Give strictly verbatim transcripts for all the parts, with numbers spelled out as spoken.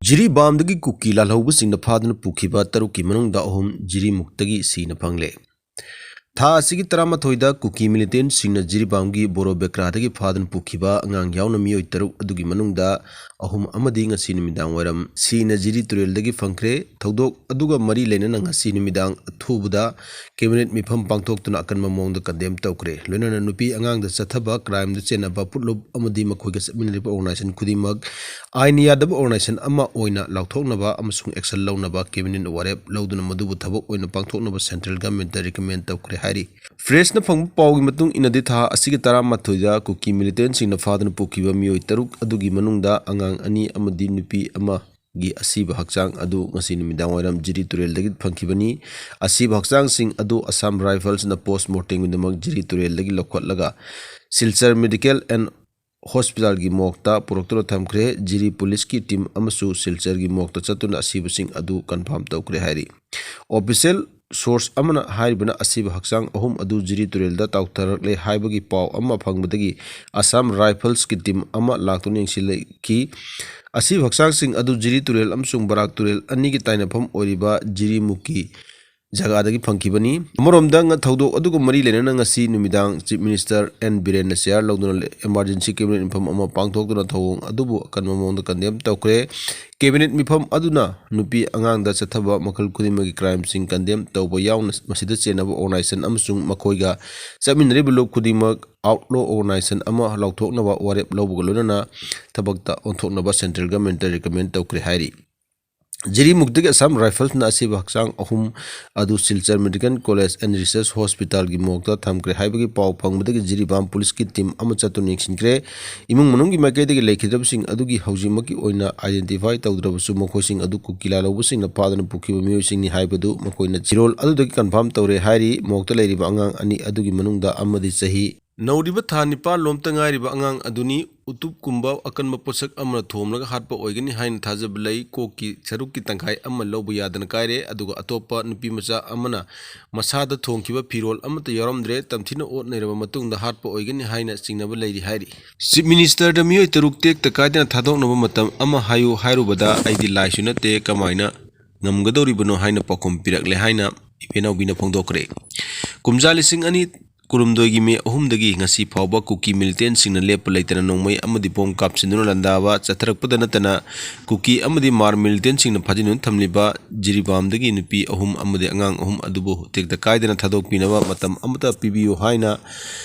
ꯖꯤꯔꯤꯕꯥꯝꯗꯒꯤ ꯀꯨꯀꯤ ꯂꯥꯜꯍꯧꯕꯁꯤꯡꯅ ꯐꯥꯗꯨꯅ ꯄꯨꯈꯤꯕ ꯇꯔꯨꯛꯀꯤ ꯃꯅꯨꯡꯗ ꯑꯍꯨꯝ ꯖꯤꯔꯤꯃꯨꯛꯇꯒꯤ ꯁꯤꯅ ꯐꯪꯂꯦ꯫ ꯊꯥ ꯑꯁꯤꯒꯤ ꯇꯔꯥꯃꯥꯊꯣꯏꯗ ꯀꯨꯀꯤ ꯃꯤꯂꯤꯇꯦꯟꯁꯤꯡꯅ ꯖꯤꯔꯤꯕꯥꯝꯒꯤ ꯕꯣꯔꯣꯕꯦꯀ꯭ꯔꯥꯗꯒꯤ ꯐꯥꯗꯨꯅ ꯄꯨꯈꯤꯕ ꯑꯉꯥꯡ ꯌꯥꯎꯅ ꯃꯤꯑꯣꯏ ꯇꯔꯨꯛ ꯑꯗꯨꯒꯤ ꯃꯅꯨꯡꯗ ꯑꯍꯨꯝ ꯑꯃꯗꯤ ꯉꯁꯤ ꯅꯨꯃꯤꯗꯥꯡ ꯋꯥꯏꯔꯝ ꯁꯤꯅ ꯖꯤꯔꯤ ꯇꯨꯔꯦꯜꯗꯒꯤ ꯐꯪꯈ꯭ꯔꯦ꯫ ꯊꯧꯗꯣꯛ ꯑꯗꯨꯒ ꯃꯔꯤ ꯂꯩꯅꯅ ꯉꯁꯤ ꯅꯨꯃꯤꯗꯥꯡ ꯑꯊꯨꯕꯗ ꯀꯦꯕꯤꯅꯦꯠ ꯃꯤꯐꯝ ꯄꯥꯡꯊꯣꯛꯇꯨꯅ ꯑꯀꯟꯕ ꯃꯑꯣꯡꯗ ꯀꯟꯗꯦꯝ ꯇꯧꯈ꯭ꯔꯦ꯫ ꯂꯣꯏꯅꯅ ꯅꯨꯄꯤ ꯑꯉꯥꯡꯗ ꯆꯠꯊꯕ, ꯀ꯭ꯔꯥꯏꯝꯗ ꯆꯦꯟꯅꯕ ꯐꯨꯠꯂꯨꯞ ꯑꯃꯗꯤ ꯃꯈꯣꯏꯒ ꯆꯠꯃꯤꯟꯅꯔꯤꯕ ꯑꯣꯔꯒꯅꯥꯏꯖꯦꯁꯟ ꯈꯨꯗꯤꯡꯃꯛ ꯑꯥꯏꯟꯅ ꯌꯥꯗꯕ ꯑꯣꯔꯒꯅꯥꯏꯖꯦꯁꯟ ꯑꯃ ꯑꯣꯏꯅ ꯂꯥꯎꯊꯣꯛꯅꯕ ꯑꯃꯁꯨꯡ ꯑꯦꯛꯁꯟ ꯂꯧꯅꯕ ꯀꯦꯕꯤꯅꯦꯠꯅ ꯋꯥꯔꯦꯞ ꯂꯧꯗꯨꯅ ꯃꯗꯨꯕꯨ ꯊꯕꯛ ꯑꯣꯏꯅ ꯄꯥꯡꯊꯣꯛꯅꯕ ꯁꯦꯟꯇ꯭ꯔꯦꯜ ꯒꯚꯔꯟꯃꯦꯟꯠꯇ ꯔꯤꯀꯃꯦꯟ ꯇꯧꯈ꯭ꯔꯦ ꯍꯥꯏꯔꯤ꯫ ꯄ꯭ꯔꯦꯁꯅ ꯐꯪꯕ ꯄꯥꯎꯒꯤ ꯃꯇꯨꯡ ꯏꯟꯅꯗꯤ ꯊꯥ ꯑꯁꯤꯒꯤ ꯇꯔꯥꯃꯥꯊꯣꯏꯗ ꯀꯨꯀꯤ ꯃꯤꯂꯤꯇꯦꯟꯁꯤꯡꯅ ꯐꯥꯗꯨꯅ ꯄꯨꯈꯤꯕ ꯃꯤꯑꯣꯏ ꯇꯔꯨꯛ ꯑꯗꯨꯒꯤ ꯃꯅꯨꯡꯗ ꯑꯉꯥꯡ ꯑꯅꯤ ꯑꯃꯗꯤ ꯅꯨꯄꯤ ꯑꯃꯒꯤ ꯑꯁꯤꯕ ꯍꯛꯆꯥꯡ ꯑꯗꯨ ꯉꯁꯤ ꯅꯨꯃꯤꯗꯥꯡ ꯋꯥꯏꯔꯝ ꯖꯤꯔꯤ ꯇꯨꯔꯦꯜꯗꯒꯤ ꯐꯪꯈꯤꯕꯅꯤ꯫ ꯑꯁꯤꯕ ꯍꯛꯆꯥꯡꯁꯤꯡ ꯑꯗꯨ ꯑꯁꯥꯝ ꯔꯥꯏꯐꯜꯁꯅ ꯄꯣꯁ ꯃꯣꯔꯇꯦꯝꯒꯤꯗꯃꯛ ꯖꯤꯔꯤ ꯇꯨꯔꯦꯜꯗꯒꯤ ꯂꯧꯈꯠꯂꯒ ꯁꯤꯜꯆꯔ ꯃꯦꯗꯤꯀꯦꯜ ꯑꯦꯟ ꯍꯣꯁꯄꯤꯇꯥꯜꯒꯤ ꯃꯣꯔꯒꯇ ꯄꯨꯔꯛꯇꯨꯅ ꯊꯝꯈ꯭ꯔꯦ꯫ ꯖꯤꯔꯤ ꯄꯨꯂꯤꯁꯀꯤ ꯇꯤꯝ ꯑꯃꯁꯨ ꯁꯤꯜꯆꯔꯒꯤ ꯃꯣꯔꯒꯇ ꯆꯠꯇꯨꯅ ꯑꯁꯤꯕꯁꯤꯡ ꯑꯗꯨ ꯀꯟꯐꯥꯔꯝ ꯇꯧꯈ꯭ꯔꯦ ꯍꯥꯏꯔꯤ꯫ ꯑꯣꯐꯤꯁꯤꯌꯦꯜ ꯁꯣꯔꯁ ꯑꯃꯅ ꯍꯥꯏꯔꯤꯕꯅ ꯑꯁꯤꯕ ꯍꯛꯆꯥꯡ ꯑꯍꯨꯝ ꯑꯗꯨ ꯖꯤꯔꯤ ꯇꯨꯔꯦꯜꯗ ꯇꯥꯎꯊꯔꯛꯂꯦ ꯍꯥꯏꯕꯒꯤ ꯄꯥꯎ ꯑꯃ ꯐꯪꯕꯗꯒꯤ ꯑꯁꯥꯝ ꯔꯥꯏꯐꯜꯁꯀꯤ ꯇꯤꯝ ꯑꯃ ꯂꯥꯛꯇꯨꯅ ꯌꯦꯡꯁꯤꯜꯂꯛꯈꯤ꯫ ꯑꯁꯤꯕ ꯍꯛꯆꯥꯡꯁꯤꯡ ꯑꯗꯨ ꯖꯤꯔꯤ ꯇꯨꯔꯦꯜ ꯑꯃꯁꯨꯡ ꯕꯔꯥꯛ ꯇꯨꯔꯦꯜ ꯑꯅꯤꯒꯤ ꯇꯥꯏꯅꯐꯝ ꯑꯣꯏꯔꯤꯕ ꯖꯤꯔꯤꯃꯨꯛꯀꯤ ꯖꯒꯥꯗꯒꯤ ꯐꯪꯈꯤꯕꯅꯤ꯫ ꯑꯃꯔꯣꯝꯗ ꯉ-, ꯊꯧꯗꯣꯛ ꯑꯗꯨꯒ ꯃꯔꯤ ꯂꯩꯅꯅ ꯉꯁꯤ ꯅꯨꯃꯤꯗꯥꯡ ꯆꯤꯐ ꯃꯤꯅꯤꯁꯇꯔ ꯑꯦꯟ ꯕꯤꯔꯦꯟꯅ ꯆꯤꯌꯥꯔ ꯂꯧꯗꯨꯅ ꯂꯦ-, ꯏꯃꯥꯔꯖꯦꯟꯁꯤ ꯀꯦꯕꯤꯅꯦꯠ ꯃꯤꯐꯝ ꯑꯃ ꯄꯥꯡꯊꯣꯛꯇꯨꯅ ꯊꯧꯑꯣꯡ ꯑꯗꯨꯕꯨ ꯑꯀꯟꯕ ꯃꯑꯣꯡꯗ ꯀꯟꯗꯦꯝ ꯇꯧꯈ꯭ꯔꯦ꯫ ꯀꯦꯕꯤꯅꯦꯠ ꯃꯤꯐꯝ ꯑꯗꯨꯅ ꯅꯨꯄꯤ ꯑꯉꯥꯡꯗ ꯆꯠꯊꯕ ꯃꯈꯜ ꯈꯨꯗꯤꯡꯃꯛꯀꯤ ꯀ꯭ꯔꯥꯏꯝꯁꯤꯡ ꯀꯟꯗꯦꯝ ꯇꯧꯕ ꯌꯥꯎꯅ ꯃꯁꯤꯗ ꯆꯦꯟꯅꯕ ꯑꯣꯔꯒꯅꯥꯏꯖꯦꯁꯟ ꯑꯃꯁꯨꯡ ꯃꯈꯣꯏꯒ ꯆꯠꯃꯤꯟꯅꯔꯤꯕ ꯂꯨꯞ ꯈꯨꯗꯤꯡꯃꯛ ꯑꯥꯎꯠꯂꯣ ꯑꯣꯔꯒꯅꯥꯏꯖꯦꯁꯟ ꯑꯃ ꯂꯥꯎꯊꯣꯛꯅꯕ ꯋꯥꯔꯦꯞ ꯂꯧꯕꯒ ꯂꯣꯏꯅꯅ ꯊꯕꯛꯇ ꯑꯣꯟꯊꯣꯛꯅꯕ ꯁꯦꯟꯇ꯭ꯔꯦꯜ ꯒꯚꯔꯟꯃꯦꯟꯠꯇ ꯔꯤꯀꯃꯦꯟ ꯇꯧꯈ꯭ꯔꯦ ꯍꯥꯏꯔꯤ꯫ ꯖꯤꯔꯤꯃꯨꯛꯇꯒꯤ ꯑꯁꯥꯝ ꯔꯥꯏꯐꯜꯁꯅ ꯑꯁꯤꯕ ꯍꯛꯆꯥꯡ ꯑꯍꯨꯝ ꯑꯗꯨ ꯁꯤꯜꯆꯔ ꯃꯦꯗꯤꯀꯦꯜ ꯀꯣꯂꯦꯖ ꯑꯦꯟ ꯔꯤꯁꯔꯁ ꯍꯣꯁꯄꯤꯇꯥꯜꯒꯤ ꯃꯣꯔꯒꯇ ꯊꯝꯈ꯭ꯔꯦ ꯍꯥꯏꯕꯒꯤ ꯄꯥꯎ ꯐꯪꯕꯗꯒꯤ ꯖꯤꯔꯤꯕꯥꯝ ꯄꯨꯂꯤꯁꯀꯤ ꯇꯤꯝ ꯑꯃ ꯆꯠꯇꯨꯅ ꯌꯦꯡꯁꯤꯟꯈ꯭ꯔꯦ꯫ ꯏꯃꯨꯡ ꯃꯅꯨꯡꯒꯤ ꯃꯥꯏꯀꯩꯗꯒꯤ ꯂꯩꯈꯤꯗ꯭ꯔꯕꯁꯤꯡ ꯑꯗꯨꯒꯤ ꯍꯧꯖꯤꯛꯃꯛꯀꯤ ꯑꯣꯏꯅ ꯑꯥꯏꯗꯦꯟꯇꯤꯐꯥꯏ ꯇꯧꯗ꯭ꯔꯕꯁꯨ ꯃꯈꯣꯏꯁꯤꯡ ꯑꯗꯨ ꯀꯨꯀꯤ ꯂꯥꯜꯍꯧꯕꯁꯤꯡꯅ ꯐꯥꯗꯨꯅ ꯄꯨꯈꯤꯕ ꯃꯤꯑꯣꯏꯁꯤꯡꯅꯤ ꯍꯥꯏꯕꯗꯨ ꯃꯈꯣꯏꯅ ꯆꯤꯔꯣꯜ ꯑꯗꯨꯗꯒꯤ ꯀꯟꯐꯥꯔꯝ ꯇꯧꯔꯦ ꯍꯥꯏꯔꯤ꯫ ꯃꯣꯔꯒꯇ ꯂꯩꯔꯤꯕ ꯑꯉꯥꯡ ꯑꯅꯤ ꯑꯗꯨꯒꯤ ꯃꯅꯨꯡꯗ ꯑꯃꯗꯤ ꯆꯍꯤ ꯅꯧꯔꯤꯕ ꯊꯥ ꯅꯤꯄꯥꯟ ꯂꯣꯝꯇ ꯉꯥꯏꯔꯤꯕ ꯑꯉꯥꯡ ꯑꯗꯨꯅꯤ꯫ ꯎꯇꯨꯞꯀꯨꯝꯕ ꯑꯀꯟꯕ ꯄꯣꯠꯁꯛ ꯑꯃꯅ ꯊꯣꯝꯂꯒ ꯍꯥꯠꯄ ꯑꯣꯏꯒꯅꯤ ꯍꯥꯏꯅ ꯊꯥꯖꯕ ꯂꯩ꯫ ꯀꯣꯛꯀꯤ ꯁꯔꯨꯛꯀꯤ ꯇꯪꯈꯥꯏ ꯑꯃ ꯂꯧꯕ ꯌꯥꯗꯅ ꯀꯥꯏꯔꯦ, ꯑꯗꯨꯒ ꯑꯇꯣꯞꯄ ꯅꯨꯄꯤ ꯃꯆꯥ ꯑꯃꯅ ꯃꯁꯥꯗ ꯊꯣꯡꯈꯤꯕ ꯐꯤꯔꯣꯜ ꯑꯃꯠꯇ ꯌꯥꯎꯔꯝꯗ꯭ꯔꯦ꯫ ꯇꯝꯊꯤꯅ ꯑꯣꯠ ꯅꯩꯔꯕ ꯃꯇꯨꯡꯗ ꯍꯥꯠꯄ ꯑꯣꯏꯒꯅꯤ ꯍꯥꯏꯅ ꯆꯤꯡꯅꯕ ꯂꯩꯔꯤ ꯍꯥꯏꯔꯤ꯫ ꯆꯤꯐ ꯃꯤꯅꯤꯁꯇꯔꯗ ꯃꯤꯑꯣꯏ ꯇꯔꯨꯛ ꯇꯦꯛꯇ ꯀꯥꯏꯗꯅ ꯊꯥꯗꯣꯛꯅꯕ ꯃꯇꯝ ꯑꯃ ꯍꯥꯏꯌꯨ ꯍꯥꯏꯔꯨꯕꯗ, "ꯑꯩꯗꯤ ꯂꯥꯏꯁꯨ ꯅꯠꯇꯦ, ꯀꯃꯥꯏꯅ ꯉꯝꯒꯗꯧꯔꯤꯕꯅꯣ?" ꯍꯥꯏꯅ ꯄꯥꯎꯈꯨꯝ ꯄꯤꯔꯛꯂꯦ ꯍꯥꯏꯅ ꯏꯕꯦꯟꯅꯥꯎꯕꯤꯅ ꯐꯣꯡꯗꯣꯛꯈ꯭ꯔꯦ꯫ ꯀꯨꯝꯖꯥ ꯂꯤꯁꯤꯡ ꯑꯅꯤ ꯀꯨꯟꯍꯨꯝꯗꯣꯏꯒꯤ ꯃꯦ ꯑꯍꯨꯝꯗꯒꯤ ꯉꯁꯤ ꯐꯥꯎꯕ ꯀꯨꯀꯤ ꯃꯤꯂꯤꯇꯦꯟꯁꯤꯡꯅ ꯂꯦꯞꯄ ꯂꯩꯇꯅ ꯅꯣꯡꯃꯩ ꯑꯃꯗꯤ ꯕꯣꯝ ꯀꯥꯞꯁꯤꯟꯗꯨꯅ ꯂꯥꯟꯗꯥꯕ ꯆꯠꯊꯔꯛꯄꯗ ꯅꯠꯇꯅ, ꯀꯨꯀꯤ ꯑꯃꯗꯤ ꯃꯥꯔ ꯃꯤꯂꯤꯇꯦꯟꯁꯤꯡꯅ ꯐꯥꯖꯤꯟꯗꯨꯅ ꯊꯝꯂꯤꯕ ꯖꯤꯔꯤꯕꯥꯝꯗꯒꯤ ꯅꯨꯄꯤ ꯑꯍꯨꯝ ꯑꯃꯗꯤ ꯑꯉꯥꯡ ꯑꯍꯨꯝ ꯑꯗꯨꯕꯨ ꯇꯦꯛꯇ ꯀꯥꯏꯗꯅ ꯊꯥꯗꯣꯛꯄꯤꯅꯕ ꯃꯇꯝ ꯑꯃꯠꯇ ꯄꯤꯕꯤꯌꯨ ꯍꯥꯏꯅ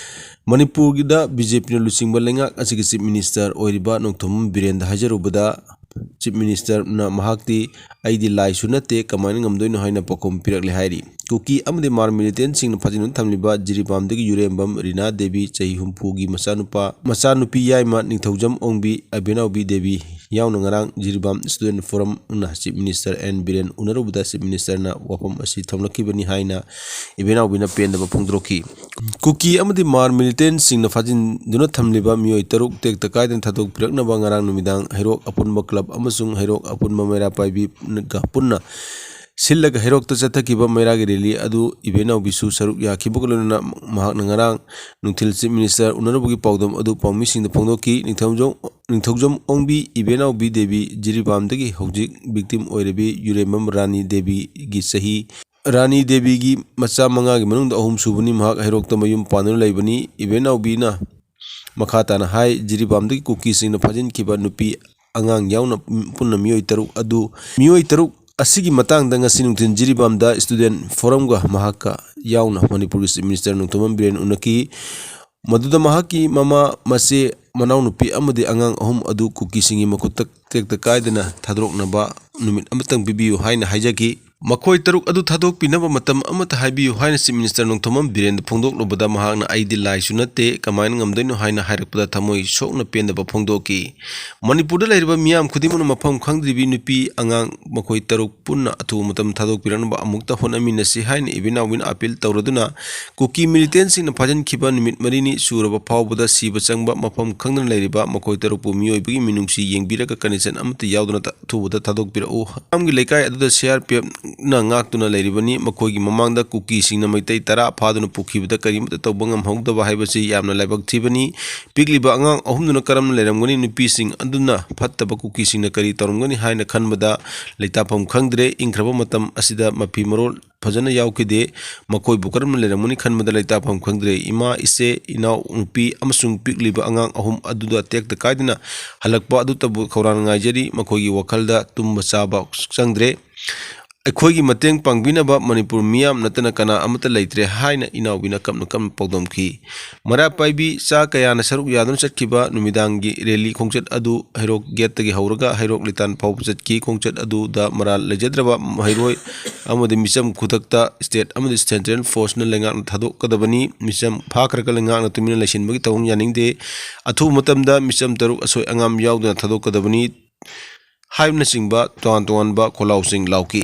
ꯃꯅꯤꯄꯨꯔꯒꯤꯗ ꯕꯤ ꯖꯦ ꯄꯤꯅ ꯂꯨꯆꯤꯡꯕ ꯂꯩꯉꯥꯛ ꯑꯁꯤꯒꯤ ꯆꯤꯐ ꯃꯤꯅꯤꯁꯇꯔ ꯑꯣꯏꯔꯤꯕ ꯅꯣꯡꯊꯣꯝꯕꯝ ꯕꯤꯔꯦꯟꯗ ꯍꯥꯏꯖꯔꯨꯕꯗ, ꯆꯤꯐ ꯃꯤꯅꯤꯁꯇꯔꯅ ꯃꯍꯥꯛꯇꯤ "ꯑꯩꯗꯤ ꯂꯥꯏꯁꯨ ꯅꯠꯇꯦ, ꯀꯃꯥꯏꯅ ꯉꯝꯗꯣꯏꯅꯣ?" ꯍꯥꯏꯅ ꯄꯥꯎꯈꯨꯝ ꯄꯤꯔꯛꯂꯦ ꯍꯥꯏꯔꯤ꯫ ꯀꯨꯀꯤ ꯑꯃꯗꯤ ꯃꯥꯔ ꯃꯤꯂꯤꯇꯦꯟꯁꯤꯡꯅ ꯐꯥꯖꯤꯟꯗꯨꯅ ꯊꯝꯂꯤꯕ ꯖꯤꯔꯤꯕꯥꯝꯗꯒꯤ ꯌꯨꯔꯦꯝꯕꯝ ꯔꯤꯅꯥ ꯗꯦꯕꯤ, ꯆꯍꯤ ꯍꯨꯝꯐꯨꯒꯤ ꯃꯆꯥꯅꯨꯄꯥ, ꯃꯆꯥꯅꯨꯄꯤ ꯌꯥꯏꯃ ꯅꯤꯡꯊꯧꯖꯝ ꯑꯣꯡꯕꯤ, ꯑꯕꯦꯅꯥꯎꯕꯤ ꯗꯦꯕꯤ ꯌꯥꯎꯅ ꯉꯔꯥꯡ ꯖꯤꯔꯤꯕꯥꯝ ꯁ꯭ꯇꯨꯗꯦꯟꯠ ꯐꯣꯔꯝꯅ ꯆꯤꯐ ꯃꯤꯅꯤꯁꯇꯔ ꯑꯦꯟ ꯕꯤꯔꯦꯟ ꯎꯅꯔꯨꯕꯗ ꯆꯤꯐ ꯃꯤꯅꯤꯁꯇꯔꯅ ꯋꯥꯐꯝ ꯑꯁꯤ ꯊꯝꯂꯛꯈꯤꯕꯅꯤ ꯍꯥꯏꯅ ꯏꯕꯦꯟꯅꯥꯎꯕꯤꯅ ꯄꯦꯟꯗꯕ ꯐꯣꯡꯗꯣꯔꯛꯈꯤ꯫ ꯀꯨꯀꯤ ꯑꯃꯗꯤ ꯃꯥꯔ ꯃꯤꯂꯤꯇꯦꯟꯁꯤꯡꯅ ꯐꯥꯖꯤꯟꯗꯨꯅ ꯊꯝꯂꯤꯕ ꯃꯤꯑꯣꯏ ꯇꯔꯨꯛ ꯇꯦꯛꯇ ꯀꯥꯏꯗꯅ ꯊꯥꯗꯣꯛꯄꯤꯔꯛꯅꯕ ꯉꯔꯥꯡ ꯅꯨꯃꯤꯗꯥꯡ ꯍꯩꯔꯣꯛ ꯑꯄꯨꯟꯕ ꯀ꯭ꯂꯕ ꯑꯃꯁꯨꯡ ꯍꯩꯔꯣꯛ ꯑꯄꯨꯟꯕ ꯃꯩꯔꯥ ꯄꯥꯏꯕꯤꯒ ꯄꯨꯟꯅ ꯁꯤꯜꯂꯒ ꯍꯩꯔꯣꯛꯇ ꯆꯠꯊꯈꯤꯕ ꯃꯩꯔꯥꯒꯤ ꯔꯦꯂꯤ ꯑꯗꯨ ꯏꯕꯦꯟꯅꯥꯎꯕꯤꯁꯨ ꯁꯔꯨꯛ ꯌꯥꯈꯤꯕꯒ ꯂꯣꯏꯅꯅ ꯃꯍꯥꯛꯅ ꯉꯔꯥꯡ ꯅꯨꯡꯊꯤꯜ ꯆꯤꯐ ꯃꯤꯅꯤꯁꯇꯔ ꯎꯅꯔꯨꯕꯒꯤ ꯄꯥꯎꯗꯝ ꯑꯗꯨ ꯄꯥꯎꯃꯤꯁꯤꯡꯗ ꯐꯣꯡꯗꯣꯛꯈꯤ꯫ ꯅꯤꯡꯊꯧꯖꯝ, ꯅꯤꯡꯊꯧꯖꯝ ꯑꯣꯡꯕꯤ ꯏꯕꯦꯟꯅꯥꯎꯕꯤ ꯗꯦꯕꯤ ꯖꯤꯔꯤꯕꯥꯝꯗꯒꯤ ꯍꯧꯖꯤꯛ ꯚꯤꯛꯇꯤꯝ ꯑꯣꯏꯔꯕꯤ ꯌꯨꯔꯦꯝꯕꯝ ꯔꯥꯅꯤ ꯗꯦꯕꯤꯒꯤ ꯆꯍꯤ ꯔꯥꯅꯤ ꯗꯦꯕꯤꯒꯤ ꯃꯆꯥ ꯃꯉꯥꯒꯤ ꯃꯅꯨꯡꯗ ꯑꯍꯨꯝ ꯁꯨꯕꯅꯤ꯫ ꯃꯍꯥꯛ ꯍꯩꯔꯣꯛꯇ ꯃꯌꯨꯝ ꯄꯥꯟꯗꯨꯅ ꯂꯩꯕꯅꯤ꯫ ꯏꯕꯦꯟꯅꯥꯎꯕꯤꯅ ꯃꯈꯥ ꯇꯥꯅ ꯍꯥꯏ, ꯖꯤꯔꯤꯕꯥꯝꯗꯒꯤ ꯀꯨꯀꯤꯁꯤꯡꯅ ꯐꯥꯖꯤꯟꯈꯤꯕ ꯅꯨꯄꯤ ꯑꯉꯥꯡ ꯌꯥꯎꯅ ꯄꯨꯟꯅ ꯃꯤꯑꯣꯏ ꯇꯔꯨꯛ ꯑꯗꯨ, ꯃꯤꯑꯣꯏ ꯇꯔꯨꯛ ꯑꯁꯤꯒꯤ ꯃꯇꯥꯡꯗ ꯉꯁꯤ ꯅꯨꯡꯊꯤꯜ ꯖꯤꯔꯤꯕꯥꯝꯗ ꯁ꯭ꯇꯨꯗꯦꯟꯠ ꯐꯣꯔꯝꯒ ꯃꯍꯥꯛꯀ ꯌꯥꯎꯅ ꯃꯅꯤꯄꯨꯔꯒꯤ ꯆꯤꯐ ꯃꯤꯅꯤꯁꯇꯔ ꯅꯣꯡꯊꯣꯝꯕꯝ ꯕꯤꯔꯦꯟ ꯎꯅꯈꯤ꯫ ꯃꯗꯨꯗ ꯃꯍꯥꯛꯀꯤ ꯃꯃꯥ, ꯃꯆꯦ, ꯃꯅꯥꯎꯅꯨꯄꯤ ꯑꯃꯗꯤ ꯑꯉꯥꯡ ꯑꯍꯨꯝ ꯑꯗꯨ ꯀꯨꯀꯤꯁꯤꯡꯒꯤ ꯃꯈꯨꯠꯇ ꯇꯦꯛꯇ ꯀꯥꯏꯗꯅ ꯊꯥꯗꯣꯔꯛꯅꯕ ꯅꯨꯃꯤꯠ ꯑꯃꯇꯪ ꯄꯤꯕꯤꯌꯨ ꯍꯥꯏꯅ ꯍꯥꯏꯖꯈꯤ꯫ ꯃꯈꯣꯏ ꯇꯔꯨꯛ ꯑꯗꯨ ꯊꯥꯗꯣꯛꯄꯤꯅꯕ ꯃꯇꯝ ꯑꯃꯠꯇ ꯍꯥꯏꯕꯤꯌꯨ ꯍꯥꯏꯅ Chief Minister ꯅꯣꯡꯊꯣꯝꯕꯝ ꯕꯤꯔꯦꯟꯗ ꯐꯣꯡꯗꯣꯛꯂꯨꯕꯗ, ꯃꯍꯥꯛꯅ "ꯑꯩꯗꯤ ꯂꯥꯏꯁꯨ ꯅꯠꯇꯦ, ꯀꯃꯥꯏꯅ ꯉꯝꯗꯣꯏꯅꯣ?" ꯍꯥꯏꯅ ꯍꯥꯏꯔꯛꯄꯗ ꯊꯃꯣꯏ ꯁꯣꯛꯅ ꯄꯦꯟꯗꯕ ꯐꯣꯡꯗꯣꯛꯈꯤ꯫ ꯃꯅꯤꯄꯨꯔꯗ ꯂꯩꯔꯤꯕ ꯃꯤꯌꯥꯝ ꯈꯨꯗꯤꯡꯃꯛꯅ ꯃꯐꯝ ꯈꯪꯗ꯭ꯔꯤꯕꯤ ꯅꯨꯄꯤ ꯑꯉꯥꯡ ꯃꯈꯣꯏ ꯇꯔꯨꯛ ꯄꯨꯟꯅ ꯑꯊꯨꯕ ꯃꯇꯝ ꯊꯥꯗꯣꯛꯄꯤꯔꯛꯅꯕ ꯑꯃꯨꯛꯇ ꯍꯣꯠꯅꯃꯤꯟꯅꯁꯤ ꯍꯥꯏꯅ ꯏꯕꯤꯟ ꯅꯥꯎꯕꯤꯅ appeal ꯇꯧꯔꯗꯨꯅ, ꯀꯨꯀꯤ militantꯁꯤꯡꯅ ꯐꯥꯖꯤꯟꯈꯤꯕ ꯅꯨꯃꯤꯠ ꯃꯔꯤꯅꯤ ꯁꯨꯔꯕ ꯐꯥꯎꯕꯗ ꯁꯤꯕ ꯆꯪꯕ, ꯃꯐꯝ ꯈꯪꯗꯅ ꯂꯩꯔꯤꯕ ꯃꯈꯣꯏ ꯇꯔꯨꯛꯄꯨ ꯃꯤꯑꯣꯏꯕꯒꯤ ꯃꯤꯅꯨꯡꯁꯤ ꯌꯦꯡꯕꯤꯔꯒ condition ꯑꯃꯠꯇ ꯌꯥꯎꯗꯅ ꯑꯊꯨꯕꯗ ꯊꯥꯗꯣꯛꯄꯤꯔꯛꯎ꯫ ꯃꯔꯝꯒꯤ ꯂꯩꯀꯥꯏ ꯑꯗꯨꯗ CRPFꯅ ꯉꯥꯛꯇꯨꯅ ꯂꯩꯔꯤꯕꯅꯤ꯫ ꯃꯈꯣꯏꯒꯤ ꯃꯃꯥꯡꯗ ꯀꯨꯀꯤꯁꯤꯡꯅ ꯃꯩꯇꯩ ꯇꯔꯥ ꯐꯥꯗꯨꯅ ꯄꯨꯈꯤꯕꯗ ꯀꯔꯤꯃꯠꯇ ꯇꯧꯕ ꯉꯝꯍꯧꯗꯕ ꯍꯥꯏꯕꯁꯤ ꯌꯥꯝꯅ ꯂꯥꯏꯕꯛ ꯊꯤꯕꯅꯤ꯫ ꯄꯤꯛꯂꯤꯕ ꯑꯉꯥꯡ ꯑꯍꯨꯝꯗꯨꯅ ꯀꯔꯝꯅ ꯂꯩꯔꯝꯒꯅꯤ? ꯅꯨꯄꯤꯁꯤꯡ ꯑꯗꯨꯅ ꯐꯠꯇꯕ ꯀꯨꯀꯤꯁꯤꯡꯅ ꯀꯔꯤ ꯇꯧꯔꯝꯒꯅꯤ ꯍꯥꯏꯅ ꯈꯟꯕꯗ ꯂꯩꯇꯥꯐꯝ ꯈꯪꯗ꯭ꯔꯦ꯫ ꯏꯪꯈ꯭ꯔꯕ ꯃꯇꯝ ꯑꯁꯤꯗ ꯃꯐꯤ ꯃꯔꯣꯜ ꯐꯖꯅ ꯌꯥꯎꯈꯤꯗꯦ꯫ ꯃꯈꯣꯏꯕꯨ ꯀꯔꯝꯅ ꯂꯩꯔꯝꯒꯅꯤ ꯈꯟꯕꯗ ꯂꯩꯇꯥꯐꯝ ꯈꯪꯗ꯭ꯔꯦ꯫ ꯏꯃꯥ, ꯏꯆꯦ, ꯏꯅꯥꯎ ꯅꯨꯄꯤ ꯑꯃꯁꯨꯡ ꯄꯤꯛꯂꯤꯕ ꯑꯉꯥꯡ ꯑꯍꯨꯝ ꯑꯗꯨꯗ ꯇꯦꯛꯇ ꯀꯥꯏꯗꯅ ꯍꯜꯂꯛꯄ ꯑꯗꯨꯇꯕꯨ ꯈꯧꯔꯥꯡꯅ ꯉꯥꯏꯖꯔꯤ꯫ ꯃꯈꯣꯏꯒꯤ ꯋꯥꯈꯜꯗ ꯇꯨꯝꯕ ꯆꯥꯕ ꯆꯪꯗ꯭ꯔꯦ꯫ ꯑꯩꯈꯣꯏꯒꯤ ꯃꯇꯦꯡ ꯄꯥꯡꯕꯤꯅꯕ ꯃꯅꯤꯄꯨꯔ ꯃꯤꯌꯥꯝ ꯅꯠꯇꯅ ꯀꯅꯥ ꯑꯃꯠꯇ ꯂꯩꯇ꯭ꯔꯦ ꯍꯥꯏꯅ ꯏꯅꯥꯎꯕꯤꯅ ꯀꯞꯅ ꯀꯞꯅ ꯄꯥꯎꯗꯝꯈꯤ꯫ ꯃꯩꯔꯥ ꯄꯥꯏꯕꯤ ꯆꯥ ꯀꯌꯥꯅ ꯁꯔꯨꯛ ꯌꯥꯗꯨꯅ ꯆꯠꯈꯤꯕ ꯅꯨꯃꯤꯗꯥꯡꯒꯤ rally ꯈꯣꯡꯆꯠ ꯑꯗꯨ ꯍꯩꯔꯣꯛ gateꯇꯒꯤ ꯍꯧꯔꯒ ꯍꯩꯔꯣꯛ ꯂꯤꯇꯥꯟ ꯐꯥꯎꯕ ꯆꯠꯈꯤ꯫ ꯈꯣꯡꯆꯠ ꯑꯗꯨꯗ ꯃꯔꯥꯜ ꯂꯩꯖꯗ꯭ꯔꯕ ꯃꯍꯩꯔꯣꯏ ꯑꯃꯗꯤ ꯃꯤꯆꯝ ꯈꯨꯗꯛꯇ state ꯑꯃꯗꯤ central forceꯅ ꯂꯩꯉꯥꯛꯅ ꯊꯥꯗꯣꯛꯀꯗꯕꯅꯤ꯫ ꯃꯤꯆꯝ ꯐꯥꯈ꯭ꯔꯒ ꯂꯩꯉꯥꯛꯅ ꯇꯨꯃꯤꯟꯅ ꯂꯩꯁꯤꯟꯕꯒꯤ ꯊꯧꯑꯣꯡ ꯌꯥꯅꯤꯡꯗꯦ꯫ ꯑꯊꯨꯕ ꯃꯇꯝꯗ ꯃꯤꯆꯝ ꯇꯔꯨꯛ ꯑꯁꯣꯏ ꯑꯉꯥꯝ ꯌꯥꯎꯗꯅ ꯊꯥꯗꯣꯛꯀꯗꯕꯅꯤ ꯍꯥꯏꯕꯅꯆꯤꯡꯕ ꯇꯣꯉꯥꯟ ꯇꯣꯉꯥꯟꯕ ꯈꯣꯜꯂꯥꯎꯁꯤꯡ ꯂꯥꯎꯈꯤ꯫